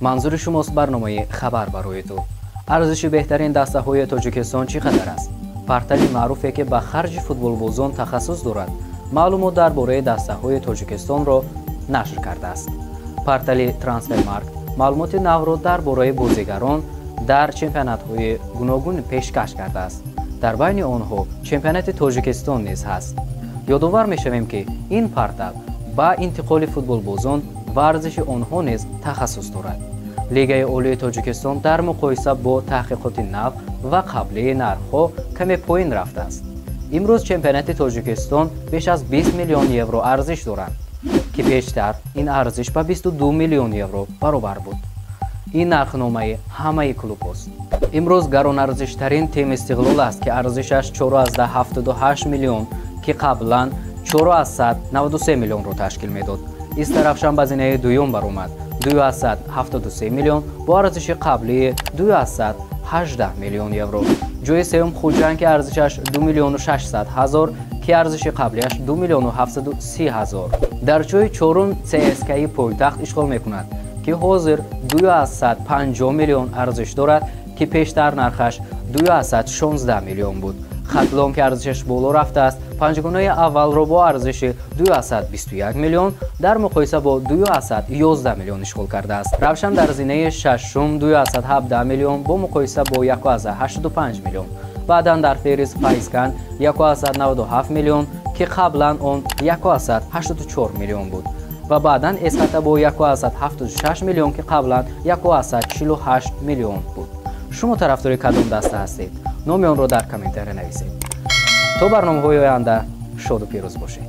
Манзури шумост барномаи «Хабар барои ту». Арзиши беҳтарин дастаҳои Тоҷикистон чӣ қадар аст? Портали маъруфе, ки ба харҷи футболбозон тахассус дорад, маълумот дар бораи дастаҳои Тоҷикистонро нашр кардааст. Портали Трансфермаркт маълумоти навро дар бораи бозигарон дар чемпионатҳои гуногун пешкаш кардааст. Дар байни онҳо чемпионати Тоҷикистон низ ҳаст. Ёдовар мешавем, ки ин портал ба интиқоли футболбозон ва арзиши онҳо низ тахассус дорад. Лигаи олии Тоҷикистон дар муқоиса бо таҳқиқоти нав ва қаблии нархҳо каме поин рафтааст. Имрӯз чемпионати Тоҷикистон беш аз 20 миллион евро арзиш дорад, ки пештар ин арзиш ба 22 миллион евро баробар буд. Ин нархномаи ҳамаи клубҳост. Имрӯз гаронарзиштарин тим Истиқлол аст, ки арзишаш 4,78 миллион, ки қаблан 4,93 миллионро ташкил медод. Истаравшан ба зинаи дуюм баромад, 2,73 миллион бо арзиши қаблии 2,18 миллион евро. Ҷои сеюм Хуҷанд, ки арзишаш 2 миллиону 600 ҳазор, ки арзиши қаблиаш 2 миллиону 730 ҳазор. Дар ҷои чорум ЦСКАи пойтахт ишғол мекунад, ки ҳозир 2,50 миллион арзиш дорад, ки пештар нархаш 2,16 миллион буд. Хатлон, ки арзишаш боло рафтааст, панҷгонаи аввалро бо арзиши 2,21 миллион дар муқоиса бо 2,11 миллион ишғол кардааст. Равшан дар зинаи шашум, 2,17 миллион бо муқоиса бо 1,85 миллион. Баъдан дар феҳрист Файзканд, 1,97 миллион, ки қаблан он 1,84 миллион буд, ва баъдан Эсхата бо 1,76 миллион, ки қаблан 1,48 миллион буд. Шумо тарафдори кадом даста ҳастед? Номи онро дар комментария нависед. То барномаҳои оянда шоду пирӯз бошед.